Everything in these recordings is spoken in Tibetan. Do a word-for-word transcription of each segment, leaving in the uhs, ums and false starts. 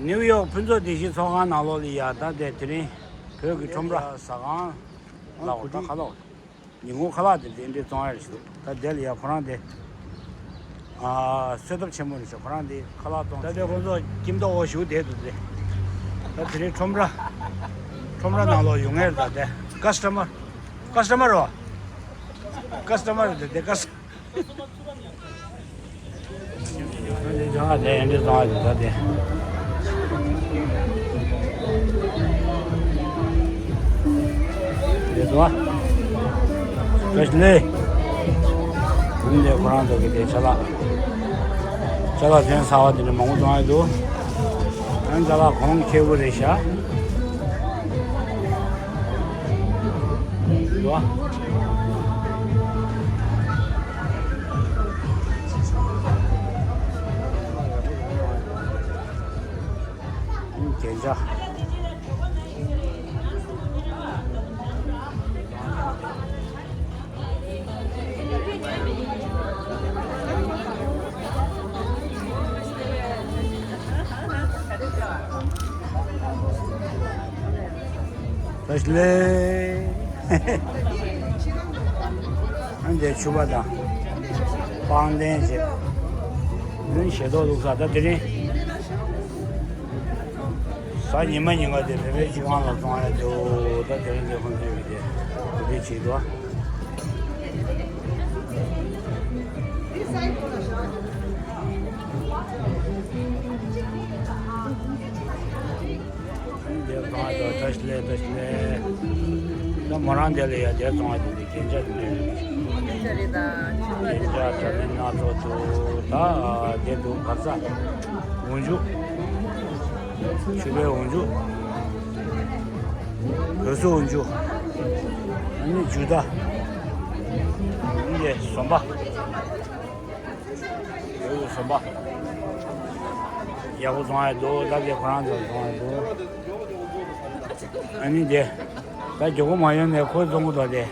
ནིའུ་ཡོག་ཕུན་ཚོགས་སྡེ་བཞིའི་ཚོགས་ཁང་ནང་ལོགས་ལ་ཡ། ད་དེ་དེ་རིང་བོད་ཀྱི་ཁྲོམ་ར་ཟ་ཁང་ལ་འོ་ད་ཁ་ལོག་ཉིན་གུང་ཁ་ལག་དེ་དེ་འདྲའི་བཙོང་ཡ་རེད་ཞུ། ད་དེ་ལ་ཡ་ཁོ་རང་དེ་ཨ་གསོལ་ཐབ་ཆེན་མོ་རེད་ཤག་ཁོ་རང་དེ་ཁ་ལག་བཙོང་། ད་དེ་ཁོང་ཚོ་ཁྱིམ་ཐོག་འོ་ཞུ་བསྡད་འདུག་དེ། ད་དེ་རིང་ཁྲོམ་ར་ཁྲོམ་ར་ནང་ལོགས་ཡོང་ངེས་རེད། ད་དེ་ཀ་སི་ཊ་མར་ཀ་སི་ཊ་མར་རོ། ཀ་སི་ཊ་མར་རེད་དེ། ཀ་སི་ཨ་དེ་ཡང་འདྲི་བཏང་བ་དེ་ད་དེ། དེ་ཚོ་བཀྲ་ཤིས་བདེ་ལེགས། འདི་འདྲ་ཁོ་རང་ཚོ་གི་དེ་ཅ་ལག་ཅ་ལག་ཚོན་གསར་བ་དེ་འདྲ་མང་པོ་བཏང་ཡོད་འདུག་ཨ་ནི་ཅ་ལག་གོང་ཁེ་པོ་རེད་ཤག་འདུག་ཨ། རྒྱན་ཆ། བཀྲ་ཤིས་བདེ་ལེགས། ཨ་འདི་ཕྱུ་པ་དང་། པང་གདན་བྱས། ལུན་ཞལ་ཏོག་བླུགས་ས། ད་དེ་རིང་གཟའ་ཉི་མ་ཉིན་ག་དེ་བོད་པའི་སྤྱི་ཁང་ལ་བཙོང་ཡ་འདུག་ད་དེ་རིང་དེ་ཁོང་ཚོས་ཀྱི་དེ་གོ་སྒྲིག་བྱས་འདུག་འདིར་བཏང་དང་། བཀྲ་ཤིས་བདེ་ལེགས། བཀྲ་ཤིས་བདེ་ལེགས། ད་མོ་རང་འདི་ལ་ཡ་དེ་བཙོང་བ་དེ་འདི་རྒྱན་ཆ་དེ་འདྲ་རེད། རྒྱན་ཆ་དྲ་མིན་སྣ་ཚོགས་འདུག་ད་དེ་འདུག་ག་ས་འོག་འཇུག་ཕྱུ་པའི་འོག་འཇུག་བོད་སོ་འོག་འཇུག་ཨ་ནི་ཇུ་ད། ཨ་ནི་ཟོམ་པ། ཡོད་ཡོད་ཟོམ་པ། ཡག་པོ་བཙོང་ཡ་འདུག་ད་དེ་ཁོ་རང་ཚོ་བཙོང་ཡ་འདུག་ཨ་ནི་དེ། ད་མགྱོགས་པོ་མ་ཡོང་ནས་ཁོས་བཙོང་གི་འདུག་དེ།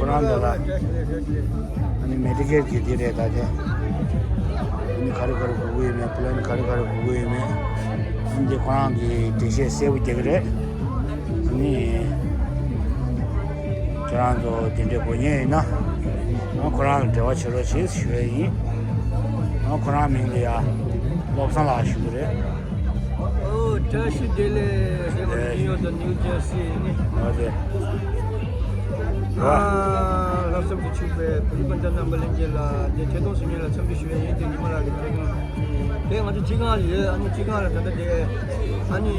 ཁོ་རང་འདི་ལ་ཨ་ནི་མེ་ཌི་ཀེར་གྱི་འདི་རེད་ད་དེ། ཨ་ནི་ག་རེ་ག་རེ་དགོས་ཀྱི་ཡོད་མེད། པི་ལན་ག་རེ་ག་རེ་དགོས་ཀྱི་ཡོད་མེད། ཨ་ནི་འདི་ཁོ་རང་གི་འགྲེལ་བཤད་གསལ་པོ་རྒྱག་གི་རེད། ཨ་ནི་ཁྱེད་རང་ཚོ་དེ་འདྲའི་དགོས་མཁན་ཡིན་ན་ཨ་ཁོ་རང་ལ་འབྲེལ་བ་བྱེད་རོགས་བྱེད་ཞུ་ཡ་ཡིན། ཨ་ཁོ་རང་མིང་ལ་ཡ་བློ་བཟང་ལགས་ཞུ་གི་རེད། ཨོ་བཀྲ་ཤིས་བདེ་ལེགས། རེད་བ། ཨེ། ནིའུ་ཡོག་དང་ནིའུ་ཇར་སི་ནས། ཨོ་དེ། ཨ་ལྷག་བསམ་གྱིས་ཕྱུག་པའི་བོད་རིགས་སྤུན་ཟླ་རྣམ་པ་ལྷན་རྒྱས་ལ་འདི་ཐད་གཏོང་ཞུ་མཁན་ལ་འཚམས་འདྲི་ཞུ་ཡས་ཡིན། དེ་ཉི་མ་ལགས་ཀྱི་ཐད་གཏོང་དེ་ང་ཚོ་སྤྱི་ཁང་ལ་ཡོད། ཨ་ནི་སྤྱི་ཁང་ལ་ད་ལྟ་དེ་ཨ་ནི་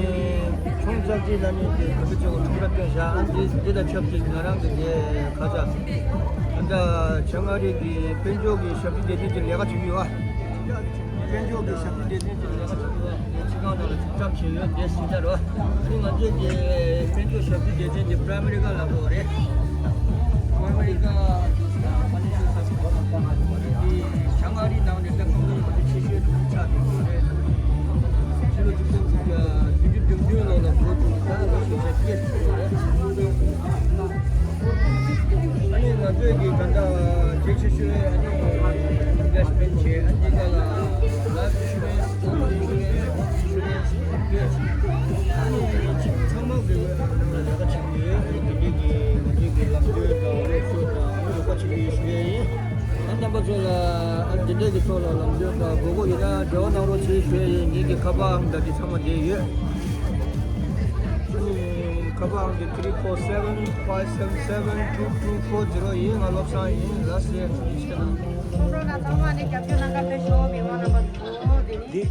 ཚོང་རྩ་ཆེ་ལ་ནི་དེ་ག་ཚོད་ཆེ་བ་ཁྲོམ་ར་བཏོན་བཞག་ཨ་ནི་དེ་དེ་དང་ཆབས་ཅིག་ང་རང་གི་དེ་ཁ་ཚ་ད་ལྟ་བྱང་ཨ་རི་གི་དཔལ་འབྱོར་གྱི་ཞབས་ཞུ་སྡེ་ཚན་གྱི་ལས་ཀ་བྱེད་ཀྱི་ཡོད། དཔལ་འབྱོར་གྱི་ཞབས་ཞུ་སྡེ་ཚན་གྱི་ལས་ཀ་བྱེད་ཀྱི་ཡོད། དེ་སྤྱི་ཁང་ནང་ལ་ཚུད་ཐབས་བྱས་ཡོད། དེ་སྲིད་ད་རོ། ཨ་ནི་ང་ཚོས་ཀྱི་དཔལ་འབྱོར་ཞབས་ཞུ་སྡེ་ཚན་དེ་པྲ་མི་རི་ཀ་ལ་གོ་རེད། པྲ་མི་རི་ཀ་ཕ་ནི་ཤོད་ས་དེ་བྱང་ཨ་རིའི་ནང་ནས་ད་ཁོང་ཚོ་ཆེ་ཤོས་དུ་ཆགས་ཡོད་རེད། ཕྱི་ལོ་ཆིག་སྟོང་དགུ་བརྒྱ་བདུན་ཅུ་དོན་བདུན་ལོ་ལ་འགོ་བཙུགས་ད་ལོ་ཞེ་ས་བརྒྱད་ཅིག་ཡོད་རེད། ཨ་ནི་ང་ཚོས་ཀྱི་ད་ལྟ་གལ་ཆེ་ཤོས་ཨ་ནི་ཨིན་ཝེ་སི་ཊི་མེན་ཊི་བྱས། ཨ་ནི་འདི་ག་ལ་ལའིཕ་ཨིན་ཤུ་རན་སི་ཨིན་ཤུ་རན་སི་ཨིན་ཤུ་རན་སི་ཨ་ནི་ཚང་མ་གི་ནང་ལ་ལས་ཀ་བྱེད་ཀྱི་ཡོད། ཨ་ནི་དེ་འདྲའི་གི་ང་ཚོའི་གི་ལམ་སྟོན་དང་སློབ་གསོ་དང་ཨ་ནི་རོགས་པ་བྱེད་ཀྱི་ཡོད་ཞུ་ཡས་ཡིན། ཨ་རྣམ་པ་ཚོ་ལ་ཨ་འདི་འདྲའི་གི་ཐོག་ལ་ལམ་སྟོན་དང་དགོས་མཁོ་ཡོད་ན་འབྲེལ་བ་གནང་རོགས་བྱེད་ཞུ་ཡས་ཡིན། ངེད་ཀྱི་ཁ་པར་ཨང་དང་འདི་ཚང་མ་བསྡད་ཡོད། ཁ་པར་ཨང་དེ་three four seven five seven seven two two four zero ཡིན། ང་བློ་བཟང་ཡིན། ལགས་སེ། ཐུགས་རྗེ་ཆེ་གནང་། ཁོང་ཁྲོ་ན་ཚང་མ་ནས་རྒྱབ་སྐྱོར་གནང་ག་ཕེབས་ཤོག་མི་མང་རྣམ་པ་ཚོ། དེ་ནི། འདི།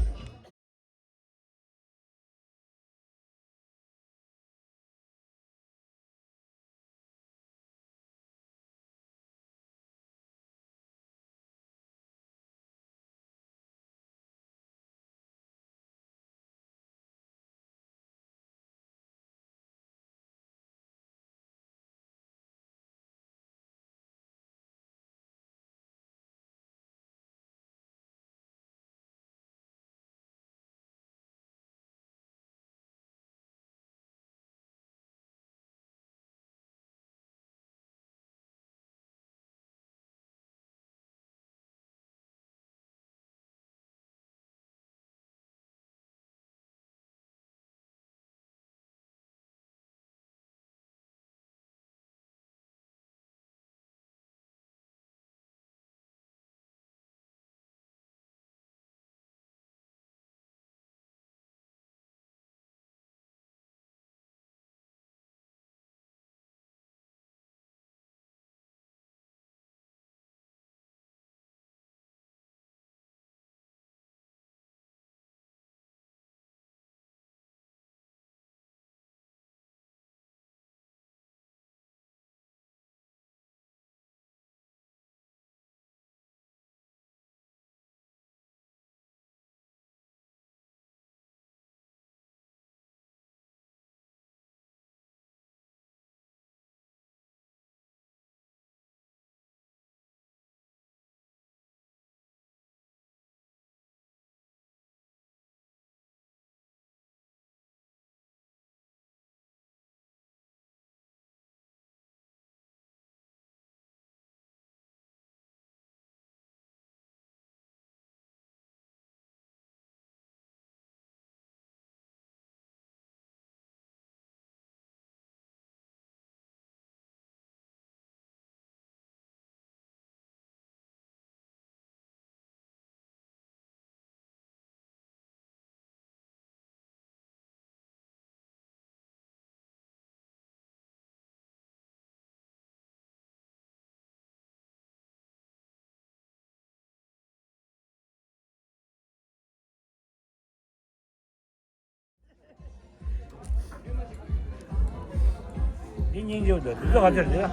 འདི་སྙིང་རྗེ་པོ་འདུག་འདི་ཚོ་ག་ཚོད་རེད།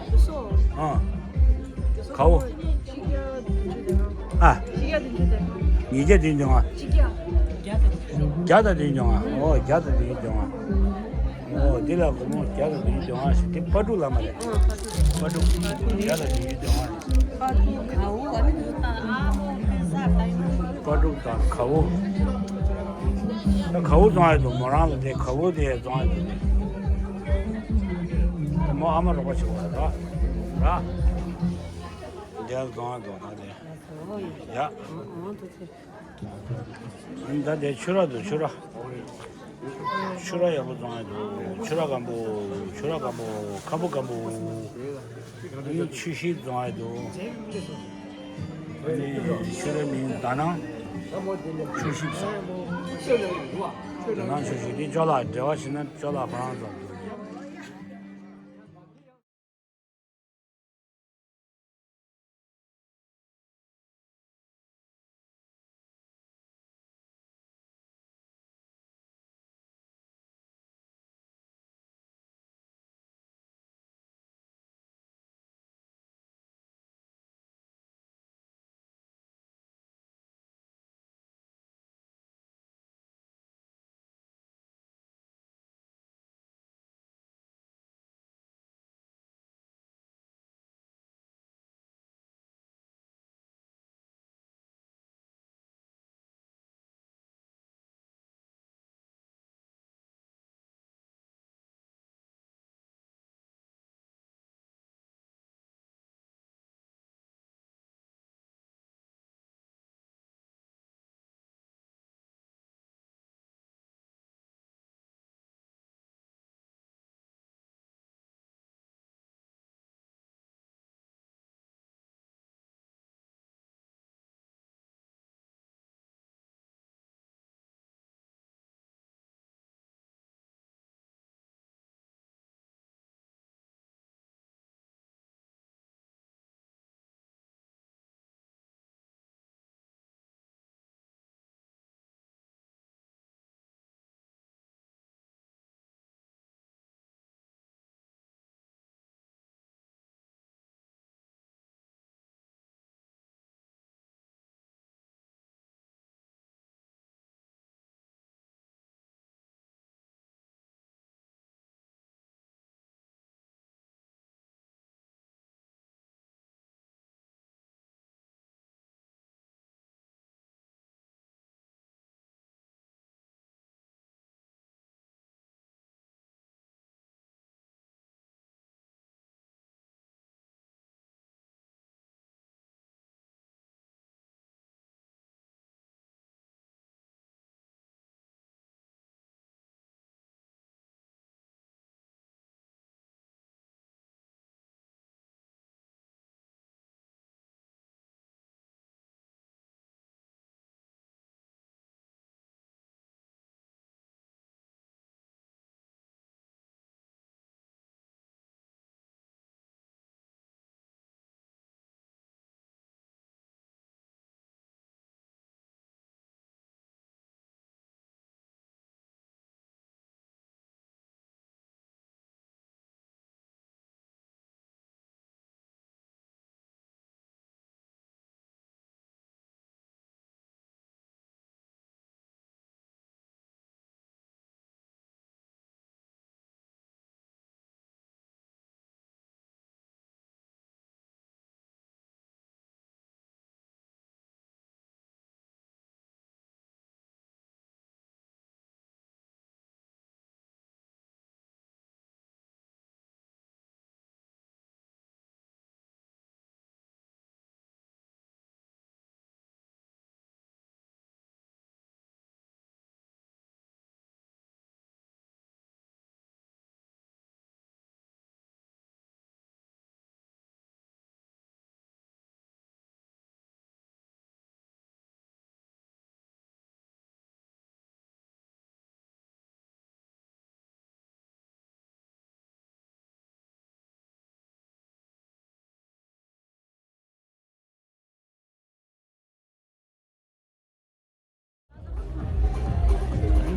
འདི་ཚོ། ཨང་། འདི་ཚོ་ག་བོ། ཆིག་བརྒྱ་བདུན་ཅུ་དོན་ལྔ། ཨ། ཆིག་བརྒྱ་བདུན་ཅུ་དོན་ལྔ། ཉིས་བརྒྱ་བདུན་ཅུ་དོན་ལྔ། ཆིག་བརྒྱ། བརྒྱ་དང་བདུན་ཅུ་དོན་ལྔ། ཨོ་བརྒྱ་དང་བདུན་ཅུ་དོན་ལྔ། ཨོ་འདི་ལ་སྒོར་མོ་བརྒྱ་དང་བདུན་ཅུ་དོན་ལྔ་ཞིག་དེ་པ་ཕྲུག་ལ་མ་རེད། པ་ཕྲུག་བརྒྱ་དང་བདུན་ཅུ་དོན་ལྔ་རེད། པ་ཕྲུག་ག་བོ་ཨ་ནི་ད་ཨ་མོ་ཕེ་ས་ད་ཡིན། པ་ཕྲུག་དང་ག་བོ། ད་ག་བོ་བཙོང་ཡ་འདུག་མོ་རང་ལ་དེ་ག་བོ་དེ་བཙོང་ཡ་འདུག་ད་མོ་ཨ་མ་རོགས་པ་བྱེད་དགོས་རེད་ད། ར། འདིར་བཙོང་ཡ་འདུག་ད་དེ། ཡ། ད་དེ་ཆུ་ར་འདུག་ཆུ་ར། ཆུ་ར་ཡག་པོ་བཙོང་ཡ་འདུག་ཆུ་ར་སྐམ་པོ། ཆུ་ར་སྐམ་པོ། ཁམ་བུ་སྐམ་པོ། ཨ་ནི་ཆུ་ཤེལ་བཙོང་ཡ་འདུག་ཨ་ནི་ཆུ་ར་མིང་དྷ་ནང་ཆུ་ཤེལ་བཟོ། དྷ་ནང་ཆུ་ཤེལ་དེ་ཅོ་ལགས་འབྲེལ་བ་བྱས་ན་ཅོ་ལགས་ཁོ་རང་ཚོ་འདུག་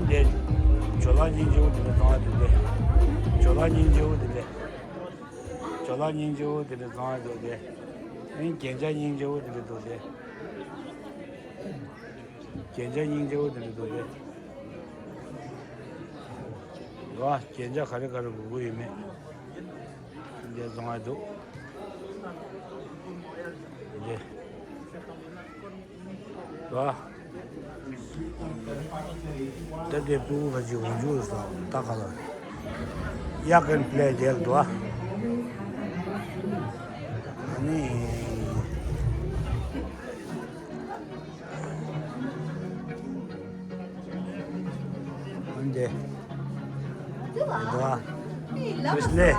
འདི། ཇོ་ལགས་སྙིང་རྗེ་བོ་དེ་འདྲ་བཙོང་བ་དེ་འདྲ། ཇོ་ལགས་སྙིང་རྗེ་བོ་དེ་འདྲ། ཇོ་ལགས་སྙིང་རྗེ་བོ་དེ་འདྲ་བཙོང་བ་དེ་འདྲ། ཨེ་རྒྱན་ཆ་སྙིང་རྗེ་བོ་དེ་འདྲ་འདུག་སྟེ། རྒྱན་ཆ་སྙིང་རྗེ་བོ་དེ་འདྲ་འདུག་སྟེ། ར་རྒྱན་ཆ་ག་རེ་ག་རེ་དགོས་ཀྱི་ཡོད་མེད། འདི་བཙོང་བ་འདུག་འདི། ར། ད་དེ་ཕྲུ་གུ་ཁ་ཅིག་འོང་རྒྱུ་སོང་ད་ག་ལ། ཡ་གན་པླེ་དེ་ལ་འདུག་ཨ། ནི། འོན་ཏེ། འདུག་ཨ། ཁྲིས་ལེ།